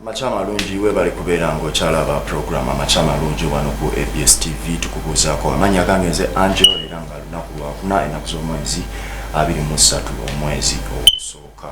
Amakya amalungi, webale kubeera nga okyalaba program Amakya Amalungi wano ku ABS TV. Tukubuuzaako amannya gange nze Angel, era nga lunaku lwakuna, ennaku z'omwezi 23, omwezi ogusooka.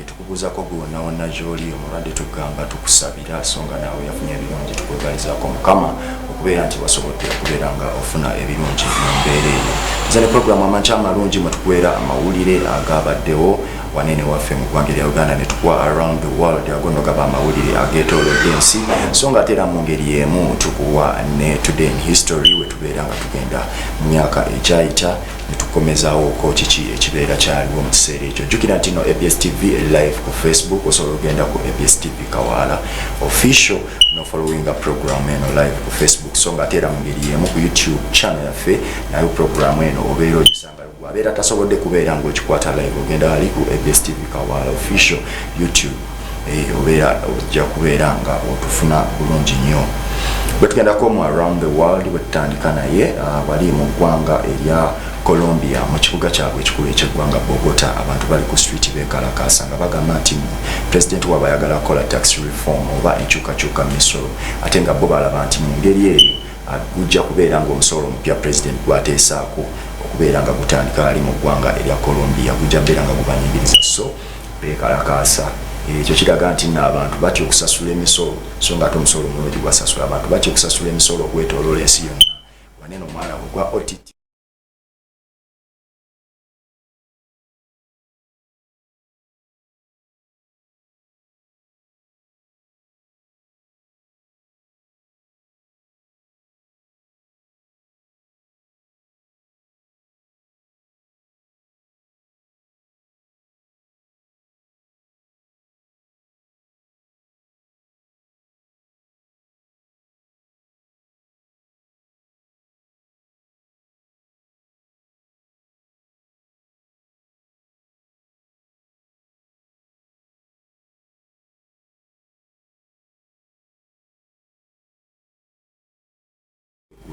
Tukubuuzaako gwe wonna wonna gy'oli omulwadde, tugamba tukusabira, so nga naawe yafunye ebirungi tukwegalizaako Mukama okubeera nti wasobodde okubeera nga ofuna ebirungi mu mbeera eyo. Nze ne program Amakya Amalungi mwe tukuweera amawulire agabaddewo wanene waffe mu ggwanga erya Uganda, ne tukuwa around the world, ago no gaba amawulire ageetoolodde ensi, so nga ate era mu ngeri y'emu tukuwa ne today in history, we tubeera nga tugenda mu myaka egyayita ne tukomezaawoko kiki ekibeera kyaliwo mu kiseera ekyo. Jjukira nti no ABS TV live ku Facebook, osobola okugenda ku ABS TV Kawaala Official no followinga program eno live ku Facebook, so nga ate era mu ngeri y'emu ku YouTube channel yaffe nayo program eno obeera ogisanga. Abeera tasobodde kubeera ng'okikwata live, ogenda ali ku ABS TV Kawaala Official YouTube, obeera ojja kubeera nga otufuna bulungi nnyo. Bwe tugendako mu around the world, bwe tutandika naye wali mu ggwanga erya Colombia, mu kibuga kyabwe ekikulu ekyeggwanga Bogota, abantu bali ku street beekalakaasa nga bagamba nti pulezidenti waabwe ayagala kukola tax reform oba enkyukakyuka mu misolo, ate nga bo balaba nti mu ngeri eyo gujja kubeera ng'omusolo omupya pulezidenti gwateesaako okubeera nga gutandika ali mu ggwanga erya Colombia gujja kubeera nga gubanyigiriza, so beekalakaasa. Ekyo kiraga nti nno abantu batya okusasula emisolo, so nga ate omusolo omulungi gwasasula, abantu batya okusasula emisolo okwetooloola ensi yonna. Wanene omwana gwe gwa OTT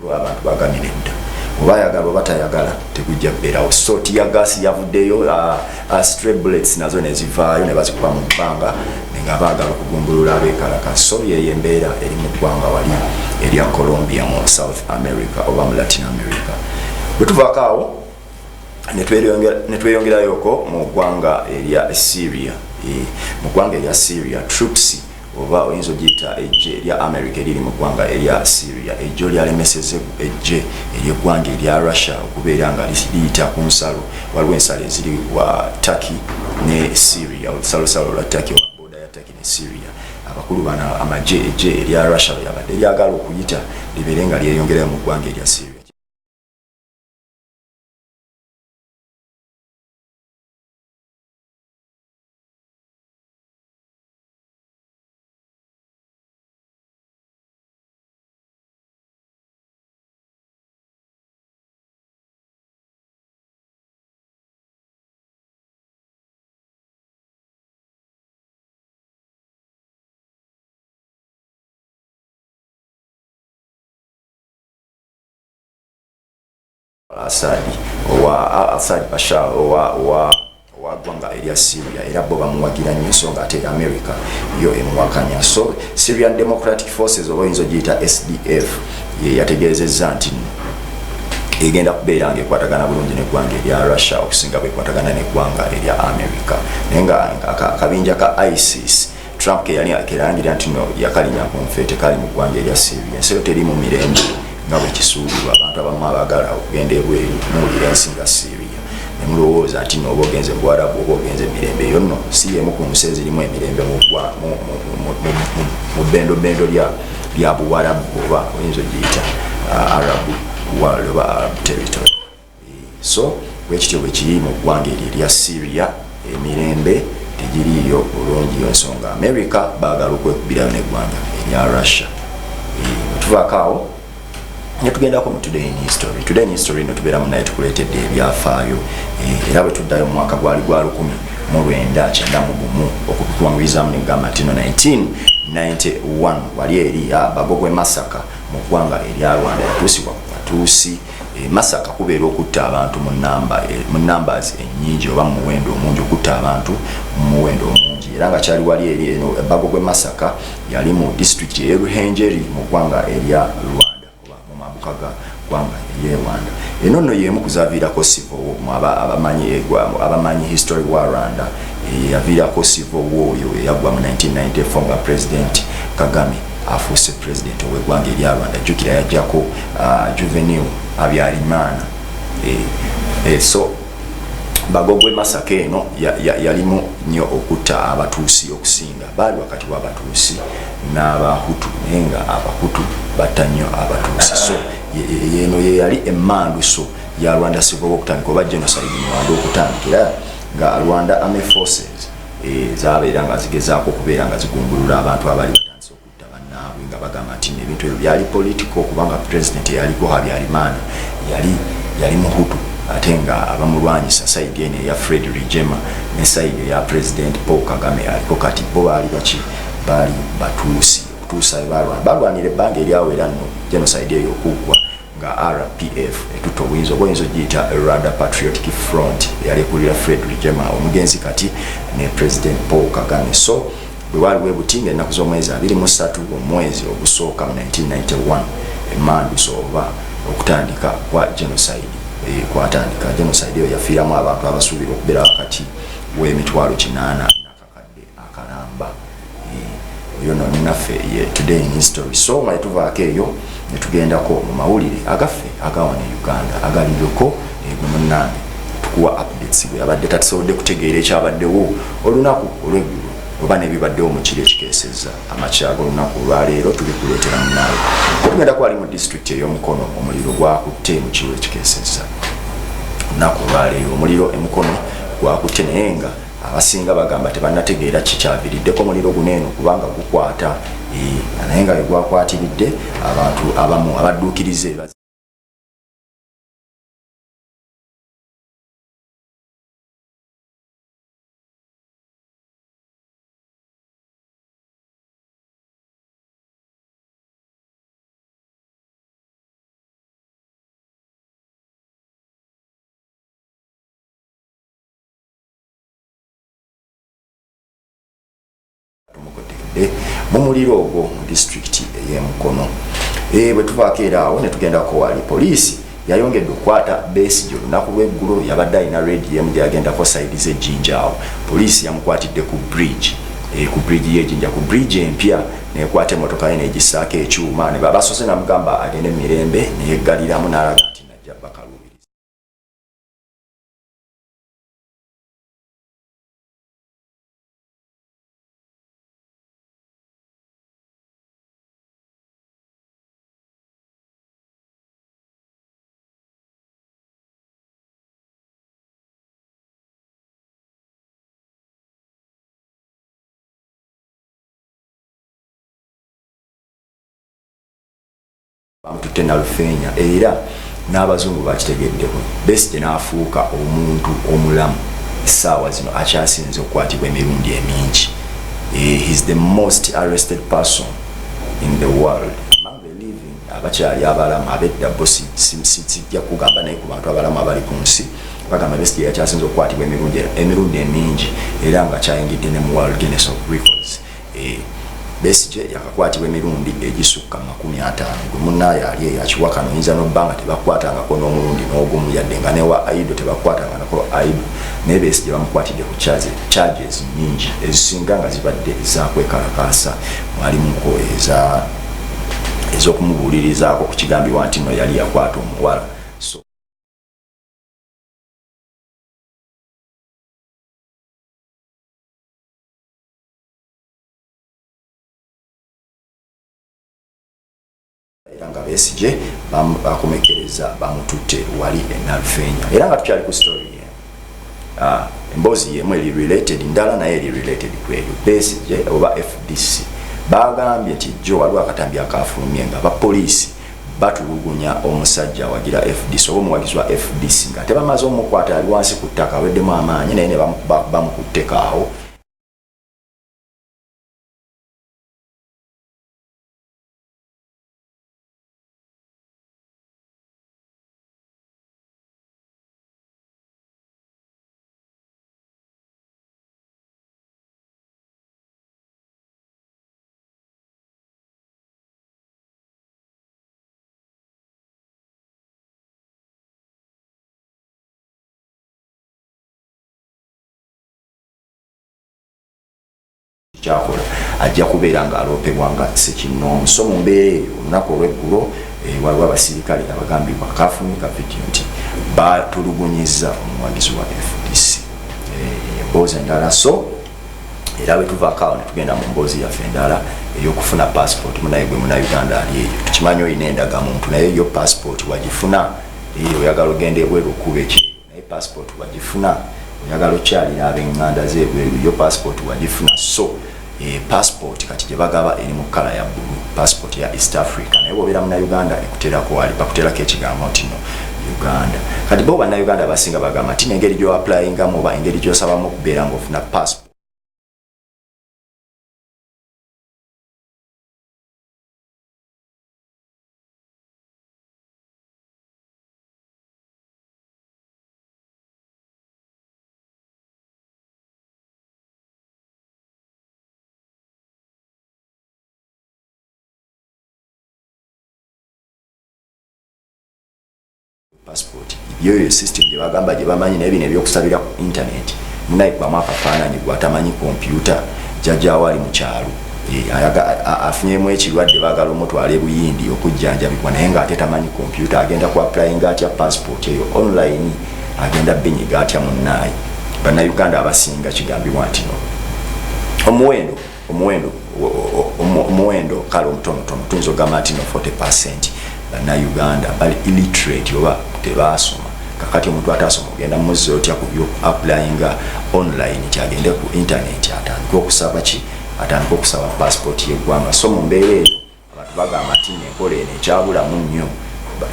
abantu bagambye nedda, oba ayagala oba tayagala tegujja kubeerawo. So tear gas yavuddeyo, stray bullets nazo nezivaayo ne bazikuba mu bbanga nga baagala okugumbulula abeekalaka. So yeyo embeera eri mu ggwanga wali erya Colombia mu South America oba mu Latin America. Bwe tuvaako awo ne tweyongerayoko mu ggwanga erya Syria. Mu ggwanga erya Syria, troops oba oyinza ogiyita ejje erya America eriri mu ggwanga erya Syria, ejjo lyalemeseze ejje eryeggwanga erya Russia okubeera nga liyita ku nsalo. Waliwo ensalo eziri wa Turkey ne Syria, olusalosalo lwa Turkey oba border ya Turkey ne Syria. Abakulu bano amagye, ejje erya Russia lyabadde lyagala okuyita libeere nga lyeyongerayo mu ggwanga erya Syria. Assad, owa Assad, Bashar owa ggwanga erya Syria, era bo bamuwagira nnyo, so nga ate America yo emuwakanya. So Syrian Democratic Forces oba oyinza ogiyita SDF ye yategeezezza nti nno egenda kubeera nga ekwatagana bulungi neggwanga erya Russia okusinga bwekwatagana neggwanga erya America, naye nga akabinja ka ISIS Trump keyali kerangira nti no yakalinya ku nfe tekali mu ggwanga erya Syria. Ensi eyo teri mu mirembe nga bwe kisuubirwa. Abantu abamu abaagala okugenda ebweru muwulira ensi nga Syria ne mulowooza nti no oba ogenze mu Buwarabu oba ogenze emirembe. Eyo nno si y'emu ku nsi ezirimu emirembe mu bendobendo lya Buwarabu oba oyinza ogiyita Arab world oba Arab territory. So bwekityo bwe kiri mu ggwanga eryo erya Syria, emirembe tegiriiyo bulungi, yo ensonga America baagala okwekubirayo neggwanga erya Russia. Bwetuvaako awo netugendako mu today in history. Today in history no tubeeramu naye tukuleetedde ebyafaayo, era bwe tuddayo mu mwaka gwali gwa 1991, okutuwanguyizaamu negamba nti no 1991 wali eri Bagogwe Massacre mu ggwanga erya Rwanda yatuusibwa ku Batuusi. Massacre kubeera okutta abantu mu numbers ennyingi oba mu muwendo omungi, okutta abantu mu muwendo omungi. Era Era nga kyali wali eri eno Bagogwe Masaka, yali mu disitulikiti ey'e Ruhengeri mu ggwanga erya Rwanda, oba mu mambuka ga ggwanga ery'e Rwanda. Eno nno y'emu ku zaviirako civil war. Abamanyi history wa Rwanda, yaviirako civil war oyo eyaggwa mu 1994 nga President Kagame afuuse president ow'eggwanga erya Rwanda. Jjukira yajjako Juvenal Habyarimana. So Bagogwe Masaka eno yalimu nnyo okutta Abatuusi okusinga. Baali wakati w'Abatuusi n'Abahutu, naye nga Abahutu batta nnyo Abatuusi. So yeno ye yali emmanduso ya Rwanda civil war okutandika, oba genocide mu Rwanda okutandikira, nga Rwanda Army Forces zabeera nga zigezaako okubeera nga zigumbulula abantu abaali batandise okutta bannaabwe, nga bagamba nti ebintu ebyo byali political, kubanga president eyaliko Habyarimana yali Muhutu, ate nga abamulwanyisa side eno eya Fred Rwigyema ne side eya President Paul Kagame aliko kati, bo baali baki? Baali Batuusi. Okutuusa balwanira ebbanga eryawera nno genocide eyo okuggwa, nga RPF etutta obuyinza, oba oyinza ogiyita Rwanda Patriotic Front, eyali ekulira Fred Rwigyema omugenzi kati ne President Paul Kagame. So bwe waaliwo buti nga ennaku z'omwezi 23 omwezi ogusooka mu 1991, emanduso oba okutandika kwa genocide kwatandika. Genocide eyo yafiiramu abantu abasuubira okubeera wakati w'emitwalo 8 n'akakadde akalamba. Oyo no naffe ye today in history. So nga tetuvaako eyo, netugendako mu mawulire agaffe agawana e Uganda agalireko egwe munnange tukuwa updates bwe abadde tatusobodde kutegeera ekyabaddewo olunaku olweggulo oba n'ebibaddewo mu kiro ekikeesezza amakya g'olunaku olwaleero, tubikuleetera munaawe. Tugenda kwali mu disitulikiti ey'Omukono, omuliro gwakutte mu kiro ekikeesezza olunaku olwaleero. Omuliro emukono gwakutte, naye nga abasinga bagamba tebannategeera kikyaviiriddeko omuliro guno eno kubanga gukwata, naye nga wegwakwatiridde abantu abamu abadduukirize tumukotekedde mu muliro ogwo mu disitulikiti ey'Emukono. Bwe tuvaako era awo ne tugendako wali poliisi yayongedde okukwata Besigye olunaku lw'eggulo. Yabadde alina rediyo emu gyeyagendako side z'Ejjinja awo. Poliisi yamukwatidde ku bridge, ku bridge y'Ejjinja, ku bridge empya, nekwata emmotoka ye negissaako ekyuma. Ne basoose namugamba agende mu mirembe, neyeggaliramu n'alaga nti najja bakaluubiriza. Bamututte Nalufeenya, era n'abazungu bakitegeddeko. Besigye n'afuuka omuntu omulamu essaawa zino akyasinze okukwatibwa emirundi emingi. He's the most arrested person in the world among the living, abakyali abalamu. Abedda bo sijja kugamba, naye ku bantu abalamu abali ku nsi, bagamba Besigye yakyasinze okukwatibwa emirundi emingi, era nga kyayingidde ne mu World Guinness of Records. Besigye yakakwatibwa emirundi egisukka 50. Gwe munaayo ali eyo akiwakano, oyinza nobba nga tebakwatangako n'omulundi n'ogumu, yadde nga newa idle tebakwatangako idle, naye Besigye bamukwatidde ku charges nyingi, ezisinga nga zibadde zakwekalakaasa. Mwalimuko ez'okumubuulirizaako ku kigambibwa nti no yali yakwata omuwala. So era nga Besigye bakomekereza bamututte wali e Nalufeenya. Era nga tukyali ku story ye, emboozi yemu eri related ndala, naye eri related ku eyo Besigye oba FDC, bagambye nti jjo waliwo akatambi akafulumye nga abapoliisi batulugunya omusajja awagira FDC oba omuwagizi wa FDC, nga tebamaze omukwata, ali wansi ku ttaka aweddemu amaanyi, naye ne bamukutteko awo. Kyakola ajja kubeera ng'aloopebwa nga ssekinnoomu. So mu mbeera eyo, olunaku olw'eggulo eh, waliwo abasirikale abagambibwa kafunye ka vidiyo nti batulugunyizza omuwagizi wa FDC. Eh, emboozi endala so era bwe tuvaako awo ne tugenda mu mboozi yaffe endala ey'okufuna passport. Munaye gwe Munauganda ali eyo, tukimanyi olina endagamuntu, naye yo passport wagifuna? Eh, oyagala ogenda ebweru okuba eki, naye passport wagifuna? Oyagala okyalira ab'enganda z'ebweru, yo passport wagifuna? So e, passport kati gye bagaba eri mu kkala ya bbulu, passport ya East Africa, naye bw'obeera Munauganda ekuteerako wali bakuteerako ekigambo nti no Uganda. Kati bo Bannayuganda abasinga bagamba nti n'engeri gy'oapplyingamu oba engeri gy'osabamu okubeera ng'ofuna passport passport yoyo system gye bagamba gye bamanyi. Naye bino ebyokusabira ku internet, munayikubamu akafaananyi gwatamanyi kompyuta, jjajjaawo ali mu kyalo eh, afunyemu ekirwadde, baagala omutwala ebuyindi okujjanjabibwa, naye ng'ate tamanyi kompyuta, agenda ku applyinga atya passport eyo online? Agenda binyiga atya munnaayi? Bannayuganda abasinga kigambibwa nti no omuwendo kale omutonotono tuyinza okugamba nti no 40% Bannayuganda bali illiterate oba tebaasoma. Kakati omuntu ataasoma ogenda muzza otya ku byo applyinga online, nti agende ku internet atandike okusaba ki, atandike okusaba passport y'eggwanga? So mu mbeera eyo abantu bagamba nti enkola eno ekyabulamu nnyo,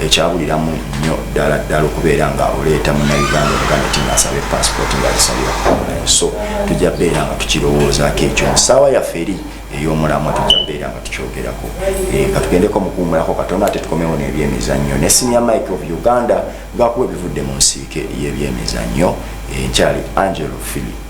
ekyabuliramu nnyo ddala ddala okubeera nga oleeta Munnayuganda omuganda nti ngaasabe passport ng'agisabira ku online. So tujja beera nga tukirowoozaako ekyo mu ssaawa yaffe eri ey'omulamwa, tujja beera nga tukyogerako. Eh, katugendeko mukuwumulako katono, ate tukomewo n'ebyemizannyo ne Senior Mike of Uganda ng'akuwa ebivudde mu nsiike y'ebyemizannyo. Eh, nkyali Angelo Philip.